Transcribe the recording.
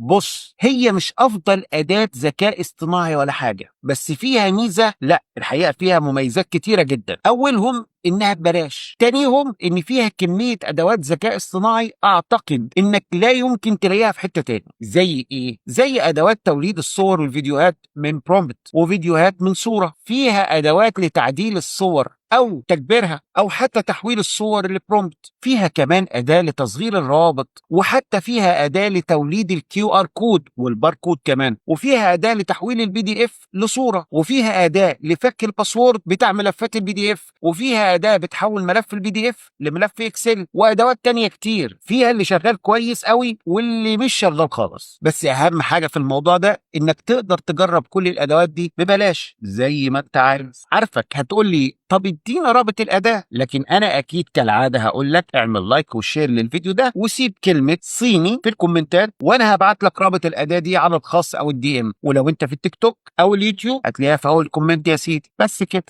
بص، هي مش افضل اداة ذكاء اصطناعي ولا حاجة، بس فيها ميزة، لا الحقيقة فيها مميزات كتيرة جدا. اولهم انها ببلاش، تانيهم ان فيها كمية ادوات ذكاء اصطناعي اعتقد انك لا يمكن تلاقيها في حتة تاني. زي ايه؟ زي ادوات توليد الصور والفيديوهات من prompt وفيديوهات من صورة، فيها ادوات لتعديل الصور او تكبيرها او حتى تحويل الصور ل prompt، فيها كمان اداة لتصغير الروابط، وحتى فيها اداة لتوليد ال QR code والباركود كمان، وفيها اداة لتحويل ال PDF لصورة، وفيها اداة لفك ال password بتاع ملفات ال PDF، وفيها اداة بتحول ملف ال PDF لملف Excel، وادوات تانية كتير. فيها اللي شغال كويس قوي واللي مش شغال خالص. بس اهم حاجة في الموضوع ده انك تقدر تجرب كل الادوات دي ببلاش زي ما انت عايز. عارفك هتقول لي طب ادينا رابط الاداة، لكن انا اكيد كالعادة هقول لك اعمل like و share للفيديو ده وسيب كلمة صيني في الكومنتات، وانا هبعت لك رابط الاداة دي على الخاص او ال DM. ولو انت في التيك توك او اليوتيوب هتلاقيها في اول comment يا سيدي. بس كده.